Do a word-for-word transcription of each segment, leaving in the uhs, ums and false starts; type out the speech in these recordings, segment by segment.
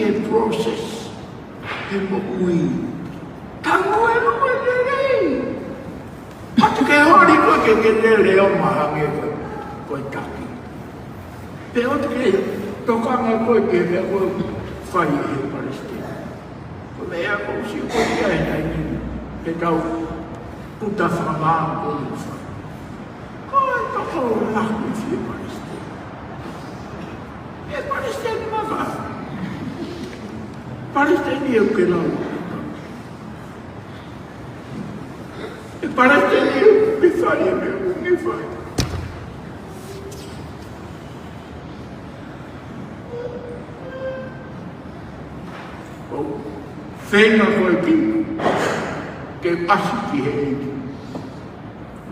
e process he moʻui. Tangutu e lelei. ʻOua te ke holi koe ke ke lele ʻo mahalo hangē ko, ko e taki. Pe ʻoua te ke tokanga koe ki he meʻa ʻoku fai ʻe he palesiteni. Ko e meʻa ʻoku ou sio ko ia he taimi ni, he tau puta fakamā ko e fai. Ko e toko laku ʻi he palesiteni. E palesiteni maka. Palesiteni ʻoku ke lau. E palesiteni ʻoku ke fai e meʻa ʻoku ke fai. ʻOku feinga koe ke, ke ʻasi ki he ʻEiki.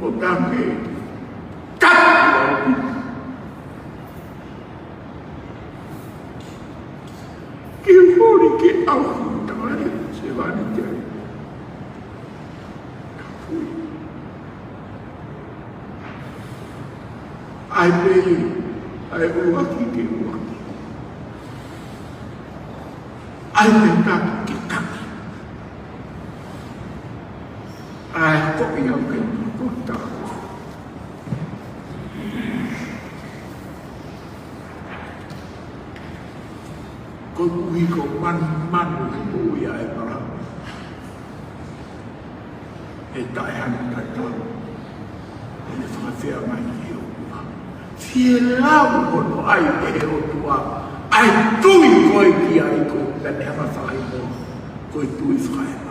ʻO tangi. Taki! Ke holi ke ʻauha tamai sevāniti ai. ʻAi pē, ʻai ʻuluaki ke ʻuluaki. ʻAi pē taki ke taki. ʻAi ko ia ke ko ta. Koeʻuhi ko e manumanu he moʻui ʻa ʻĒpalahame. ʻE taʻehanga tatau. ʻE ne fakafeangai ki he ʻOtua. Fielau hono ʻai ʻe he ʻOtua ʻa e tui ko ē ki ai ko e meʻa ne hanga fakahingoa ko e tui fakaʻēpalahame.